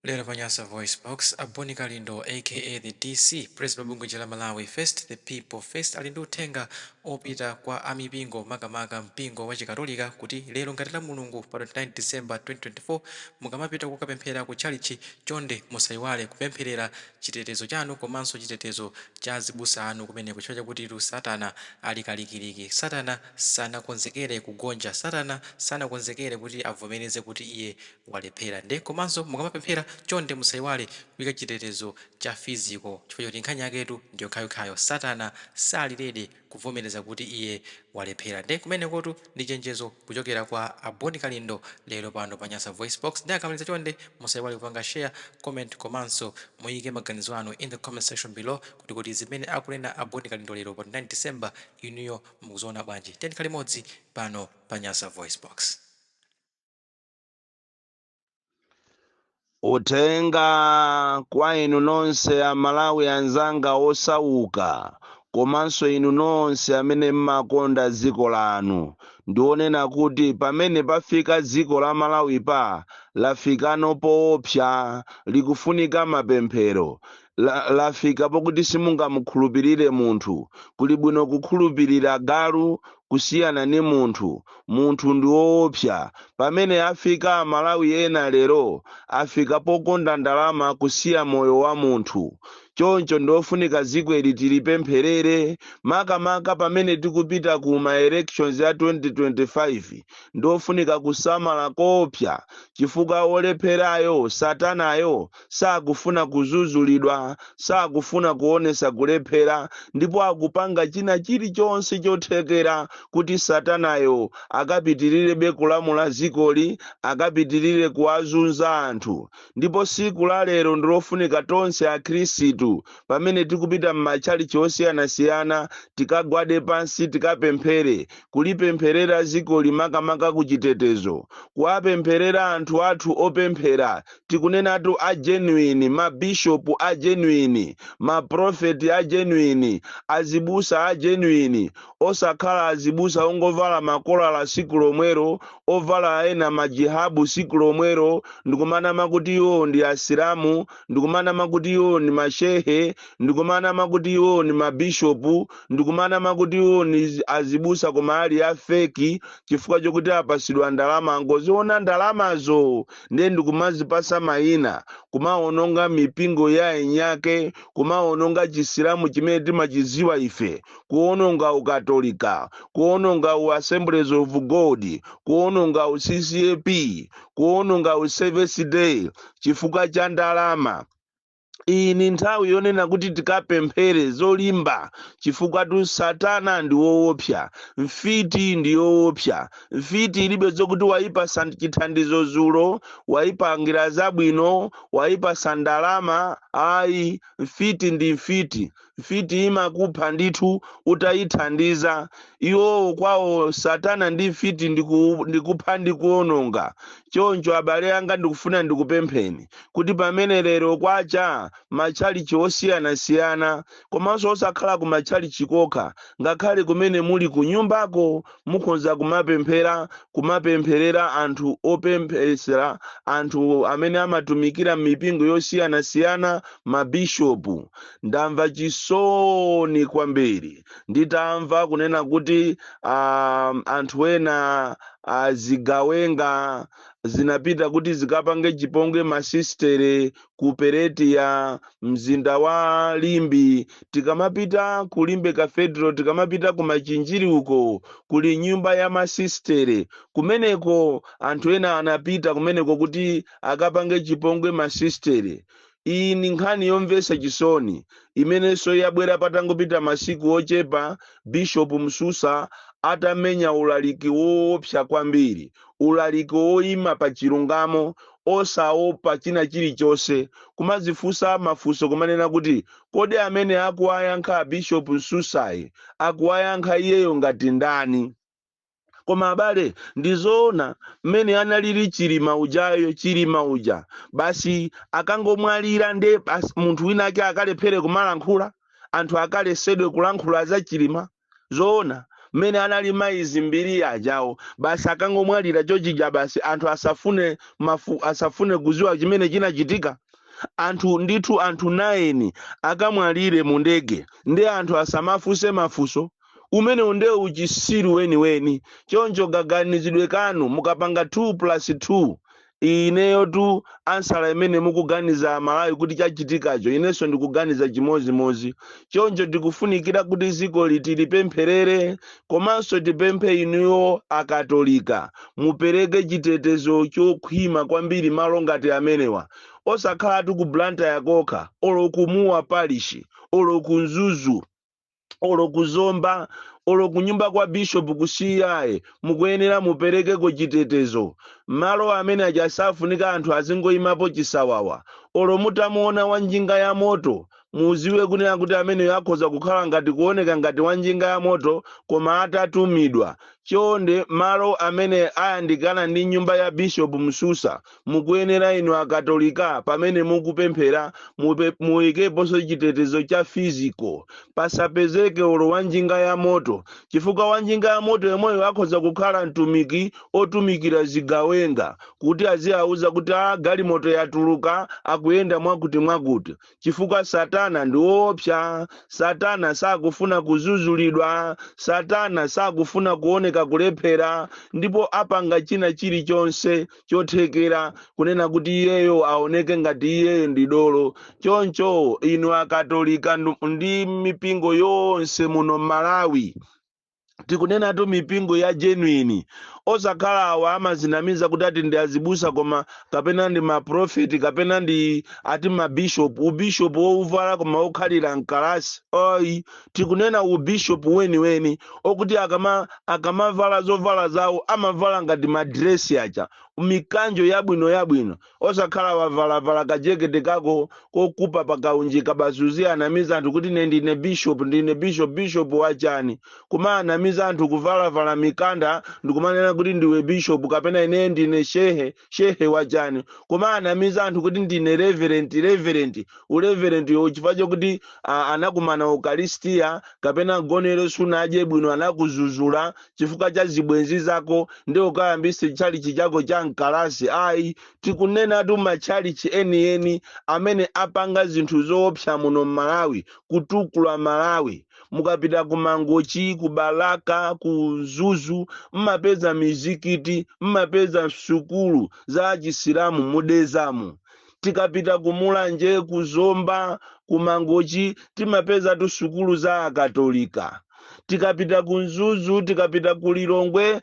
Lero pa Nyasa VoiceBox, a Bon Kalindo aka The DC, President wa bungwe la Malawi First, The People First, ali ndi uthenga opita kwa amipingo, makamaka mpingo wa Chikatolika, kuti lero ngati la Mulungu pa 29 December 2024, mukamapita kukapemphera ku tchalitchi, chonde musaiwale kupempherera chitetezo chanu komanso chitetezo cha azibusa anu kumeneko, chifukwa chakutitu Satana ali kalikiliki. Satana sanakonzekere kugonja. Satana sanakonzekere kuti avomereze kuti iye walephera. Nde komanso mukamapemphera, chonde musaiwale kuika chitetezo cha physical, chifukwa choti nkhani yaketu ndi yokhayokhayo. Satana sali ready kuvomereza kuti iye walephera. Nde kumenekotu ndi chenjezo kuchokera kwa a Bon Kalindo lero pano pa Nyasa VoiceBox. Nde akamaliza, chonde musaiwale kupanga share, comment komanso muyike maganizo anu in the comment section below kuti zimene akunena a Bon Kalindo lero pa 29 December, inuyo mukuziona bwanji? Tiyeni tikhale limodzi pano pa Nyasa VoiceBox. Uthenga kwa inu nonse Amalawi anzanga osauka komanso inu nonse amene mmakonda dziko lanu, ndionena kuti pamene pafika dziko la Malawi pa lafikano poopsa, likufunika mapemphero. Lafika pokuti simungamukhulupirire munthu. Kuli bwino kukhulupirira galu kusiyana ni munthu. Munthu ndi woopsa. Pamene afika Amalawi ena lero, afika pokonda ndalama kusiya moyo wa munthu. Choncho ndiofunika dziko ili tilipempherere, makamaka pamene tikupita ku ma elections ya 2025. Ndiofunika kusamala koopsa chifukwa wolepherayo, Satanayo, sakufuna kuzuzulidwa, sakufuna kuonesa kulephera, ndipo akupanga china chilichonse chothekera kuti Satanayo akapitilirebe kulamula dzikoli, akapitilire kuwazunza anthu. Ndipo siku la lero ndilofunika tonse Akhristu, pamene tikupita m'matchalitchi osiyanasiyana, tikagwade pansi, tikapemphere, kulipempherera dzikoli, makamaka kuchitetezo, kuwapempherera anthu athu opemphera, tikunenatu a genuine, ma bishop a genuine, ma prophet a genuine, azibusa a genuine, osakhala azibusa ongovala makolala siku lomwero, ovala ena majihabu siku lomwero, ndikumanama kuti iwo ndi Asilamu, ndikumanama kuti iwo ndi mashehe, ndikumanama kuti iwo ndi mabishopu, ndikumanama kuti iwo ndi azibusa, koma ali a fake, chifukwa chokuti apasidwa ndalama, angoziona ndalamazo ndiye ndikumazipasa mayina, kumaononga mipingo ya enyake, kumaononga Chisilamu chimene timachiziwa ife, kuononga Ukatolika, kuononga u Assemblies of God, kuononga u CCAP, kuononga u Seventh Day, chifukwa cha ndalama. Iyi ni nthawi yonena kuti tikapemphere zolimba, chifukwa tu Satana ndi woopsa, mfiti ndi yoopsa. Mfiti ilibe zokuti wayipasa chithandizo zulo, wayipangira zabwino, wayipasa ndalama, ayi. Mfiti ndi mfiti. Mfiti imakupha ndithu utayithandiza. Iwowo kwawo Satana ndi mfiti ndikupha ndi kuononga. Choncho abale anga, ndikufuna ndikupempheni kuti pamene lero kwacha, matchalichi osiyanasiyana, komanso osakhala ku matchalichi kokha, ngakhale kumene muli kunyumbako, mukhoza kumapemphera, kumapempherera anthu opemphesera, anthu amene amatumikira m'mipingo yosiyanasiyana, mabishopu. Ndamva chisoni kwambiri nditamva kunena kuti anthu ena, zigawenga zinapita kuti zikapange chipongwe masistere ku Peretia, mzinda wa Limbe. Tikamapita ku Limbe Cathedral, tikamapita ku Machinjiri uko, kuli nyumba ya masistere kumeneko. Anthu ena anapita kumeneko kuti akapange chipongwe masistere. Iyi ni nkhani yomvetsa chisoni imenenso yabwera patangopita masiku ochepa Bishop Msusa atamenya ulaliki woopsa kwambiri, ulaliki woyima pa chilungamo, osaopa china chilichonse, kumazifunsa mafunso, kumanena kuti kodi amene akuwayankha Bishop Msusayi akuwayankha iyeyo ngati ndani? Koma abale, ndizoona mmene analili Chilima ujayo, Chilima uja basi akangomwalira nde basi munthu wina ake akalephere kumalankhula, anthu akalesedwe kulankhula za Chilima? Zoona? Mmene anali mayi Zimbiri ajawo, basi akangomwalira chochija, basi anthu asafune kuziwa chimene chinachitika. Anthu ndithu, anthu 9 akamwalire mu ndege, ndi anthu asamafunse mafunso? Umenewu ndiye uchisiru weniweni. Choncho kaganizidwe kanu, mukapanga 2 plus 2, ineyo tu answer imene mukuganiza Malawi kuti chachitikacho, inenso ndikuganiza chimozimozi. Choncho tikufunikira kuti dziko tilipempherere, komanso tipemphe inuyo Akatolika mupereke chitetezo chokhwima kwambiri malo ngati amenewa, osakhalatu ku Blantyre kokha, olo ku Mua Parish, olo ku Mzuzu, olo kuzomba, olo kunyumba kwa bishop ku CI, mukuyenera muperekeko chitetezo. Malo amene aja safunika anthu azingoyimapo chisawawa. Olo mutamuona wa njinga ya moto, muziwe kunena kuti ameneyo akhoza kukhala ngati kuoneka ngati wa njinga ya moto, koma atatumidwa. Chonde, malo amene ayandikana ndi nyumba ya Bishop Msusa, mukuyenera inu Akatolika pamene mukupemphera muyikeponso chitetezo cha physical, pasapezeke olo wa njinga ya moto, chifukwa wa njinga ya moto yomweyo akhoza kukhala mtumiki otumikira zigawenga kuti aziyauza kuti a galimoto yatuluka, akuyenda mwakuti mwakuti, chifukwa Satana ndi woopsa. Satana sakufuna kuzuzulidwa, Satana sakufuna kuoneka kulephera, ndipo apanga china chilichonse chothekera kunena kuti iyeyo aoneke ngati iyeyo ndi dolo. Choncho inu Akatolika ndi mipingo yonse muno Malawi, tikunenatu mipingo ya genuine, osakhala awa amazinamiza kuti ati ndi azibusa, koma kapena ndi maprofeti, kapena ndi ati mabishopu, ubishopu wouvala koma okhalira mkalasi. Ayi, tikunena ubishopu weniweni okuti akamavala zovala zawo amavala ngati madresi aja, mikanjo yabwino yabwino, osakhala wavalavala kajekete kako kokupa pakaunjika, basi anamiza anthu kuti ine ndine bishop, ndine bishop. Bishop wachani? Kuma anamiza anthu kuvalavala mikanda ndikumanena kuti ndiwe bishop, kapena ine ndine shehe. Shehe wachani? Kuma anamiza anthu kuti ndine reverend. Reverend, ureverend yo chifukwa chokuti anakumana ukaristiya kapena gonero sunadye bwino, anakuzuzula chifukwa cha zibwenzi zako, ndi ukayambise tchalichi chako cha mkalasi. Ayi, tikunenatu matchalichi enieni amene apanga zinthu zoopsa muno Mmalawi, kutukula Malawi. Mukapita ku Mangochi, ku Balaka, ku Mzuzu, mmapeza mizikiti, mmapeza sukulu za Chisilamu mudezamo. Tikapita ku Mulanje, ku Zomba, ku Mangochi, timapeza tu sukulu za Akatolika. Tikapita ku Mzuzu, tikapita ku Lilongwe,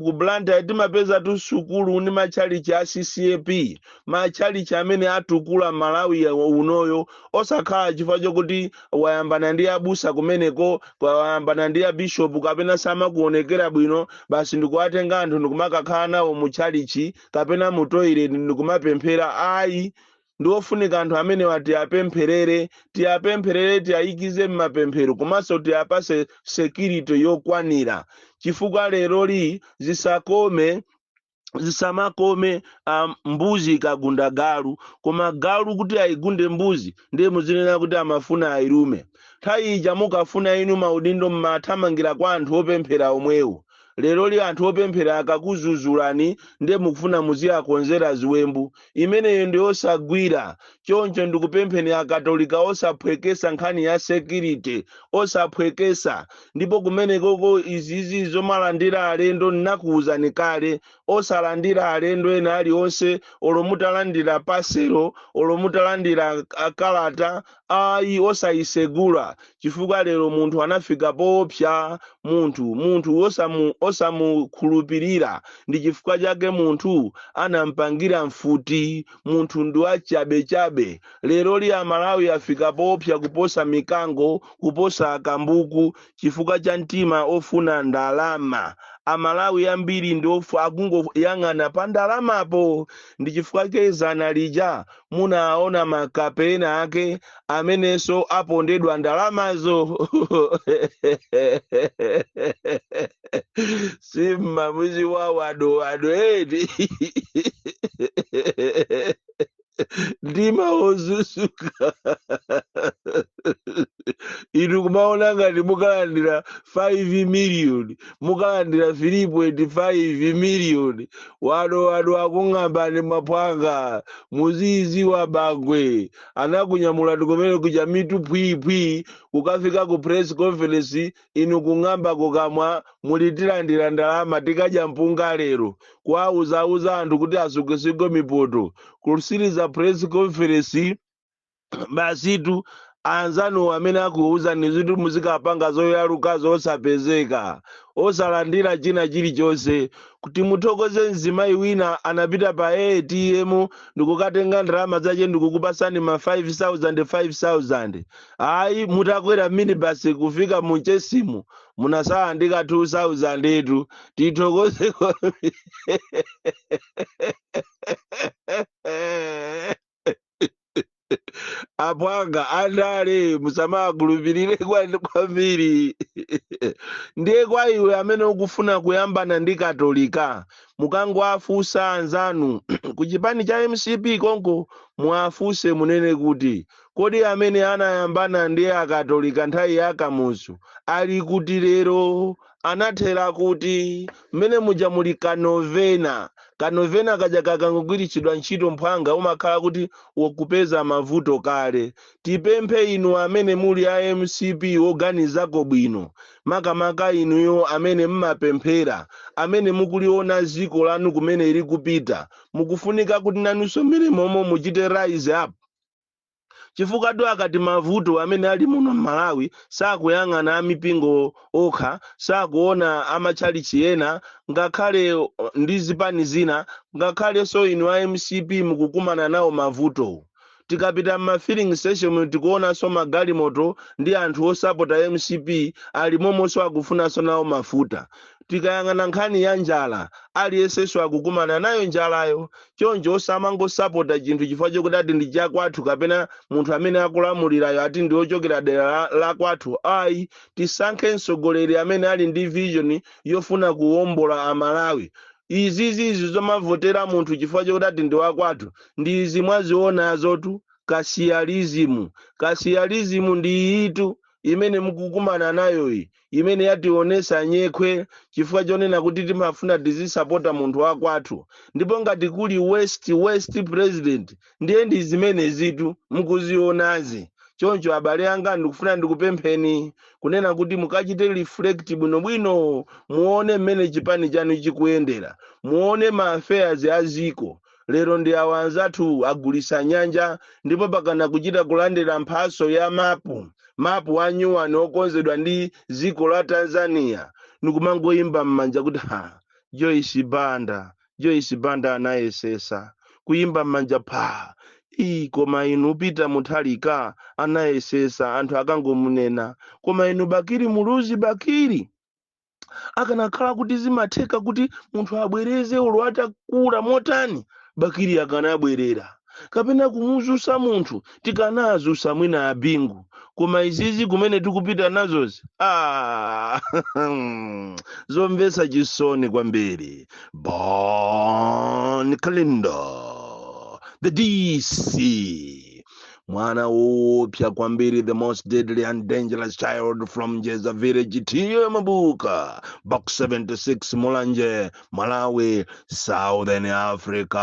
ku Blantyre, timapeza tu sukulu ndi matchalichi a CCAP, matchalichi amene atukula Malawi unoyo, osakhala chifukwa chokuti wayambana ndi abusa kumeneko, wayambana ndi abishopu, kapena samakuonekera bwino, basi ndikuwatenga anthu ndikumakakhala nawo mu tchalichi kapena mu toilet ndikumapemphera. Ayi, ndiofunika anthu amene tiyapempherere, tiyapempherere, tiyayikize m'mapemphero, komanso tiyapase security yokwanira, chifukwa leroli zisakome, zisamakome mbuzi ikagunda galu, koma galu kuti ayigunde mbuzi, ndiye muzinena kuti amafuna ayilume. Nthawi ija mukafuna inu maudindo, mmathamangira kwa anthu opemphera omwewo. Leroli anthu opemphera akakuzuzulani, ndiye mukufuna muziyakonzera ziwembu. Imeneyo ndi osagwira. Choncho ndikupempheni Akatolika, osaphwekesa nkhani ya security, osaphwekesa. Ndipo kumenekoko izizi zomalandira alendo, ndinakuwuzani kale, osalandira alendo ena aliwonse, olo mutalandira parcel, olo mutalandira kalata, ayi, osayisegula, chifukwa lero munthu anafika poopsa. Munthu osamukhulupirira, ndi chifukwa chake munthu anampangira mfuti. Munthu ndi wachabechabe. Lero li Amalawi afika poopsa kuposa mikango, kuposa akambuku, chifukwa cha mtima ofuna ndalama. Amalawi ambiri ndi akungoyang'ana pa ndalamapo. Ndi chifukwa chake zana lija munaona makape ena ake amenenso apondedwa ndalamazo. Simmamuzi wa wado wado eti ndima ozuzuka. Inu kumaona ngati mukalandira 5 million, mukalandira 3.5 million. Wano wano akung'ambani maphwanga. Muziziwa bangwe anakunyamulani kumene kuja mitu phwiphwi kukafika ku press conference, inu kung'amba kukamwa, mulitilandira ndalama, tikadya mpunga lero, kuwauzauza anthu kuti asukesuke mipoto. Kusiriza press conference basitu, anzanu amene akuuzani zitu muzikapanga zoyaluka zosapezeka, osalandira china chilichonse. Kuti muthokoze mzimayi wina anapita pa ATM ndikukatenga ndalama zache ndikukupasani ma 5000 5000. Ayi, mutakwera minibus kufika munchesimu munasala ndika 2000 etu. Tithokoze kwambiri. Apwanga andale musamakhulupirire kwambiri. Ndiye kwa iwe amene ukufuna kuyambana ndi Katolika, mukangoafusa anzanu ku chipani cha MCP konko, muafunse munene kuti kodi amene anayambana ndi Akatolika nthawi ya Kamuzu ali kuti lero? Anathera kuti? Mmene muja muli kanovena. Kanovena kaja kakangogwiritsidwa ntchito, mphwanga, umakhala kuti wakupeza mavuto kale. Tipemphe inu amene muli a MCP oganizako bwino, makamaka inuyo amene mmapemphera, amene mukuliona dziko lanu kumene likupita, mukufunika kuti nanunso mmene momwe muchite rise up, chifukwa tu akati mavuto amene ali muno m'Malawi sakuyang'ana amipingo okha, sakuona amatchalichi ena, ngakhale ndi zipani zina, ngakhalenso inu a MCP mukukumana nawo mavuto. Tikapita m'ma filling station tikuonanso magalimoto ndi anthu osapota MCP ali momonso, akufunanso nawo mafuta. Tikayang'ana nkhani ya njala, aliyensenso akukumana nayo njalayo. Choncho osamangosapota chinthu chifukwa chokuti ati ndi chakwathu kapena munthu amene akulamulirayo ati ndi ochokera dera la kwathu, ayi. Tisankhe mtsogoleri amene ali ndi vision yofuna kuwombola Amalawi. Izizizi zomavotera munthu chifukwa chokuti ati ndi wakwathu ndi izi mwazionazotu, kasiyalizimu. Kasiyalizimu ndi iyitu imene mukukumana nayoyi, imene yationesa nyekhwe chifukwa chonena kuti timafuna tizisapota munthu wakwathu. Ndipo ngati kuli west president, ndiye ndi zimene zitu mukuzionazi. Choncho abale anga, ndikufuna ndikupempheni kunena kuti mukachite reflect bwinobwino, muone mmene chipani chanu chikuyendera, muone ma affairs a ziko lero. Ndi awa anzathu agulisa nyanja, ndipo pakana kuchita kulandira mphaso ya mapu, mapu a nyuwani okonzedwa ndi dziko la Tanzania, nikumangoyimba m'manja kuti ha, Joyce Banda, Joyce Banda anayesesa kuyimba m'manja pa ii. Koma inu Peter Mutharika anayesesa, anthu akangomunena. Koma inu Bakili Muluzi, Bakili akanakhala kuti zimatheka kuti munthu abwereze ulo atakula motani, Bakili akanabwerera, kapena kumuzusa munthu tikanazusa mwina abingu. Koma izizi kumene tikupita nazozi, ah, zomvetsa chisoni kwambiri. Bon Kalindo, the DC, mwana woopsa kwambiri, the most deadly and dangerous child from Jeza village, T/A Mabuka, Box 76, Mulanje, Malawi, Southern Africa.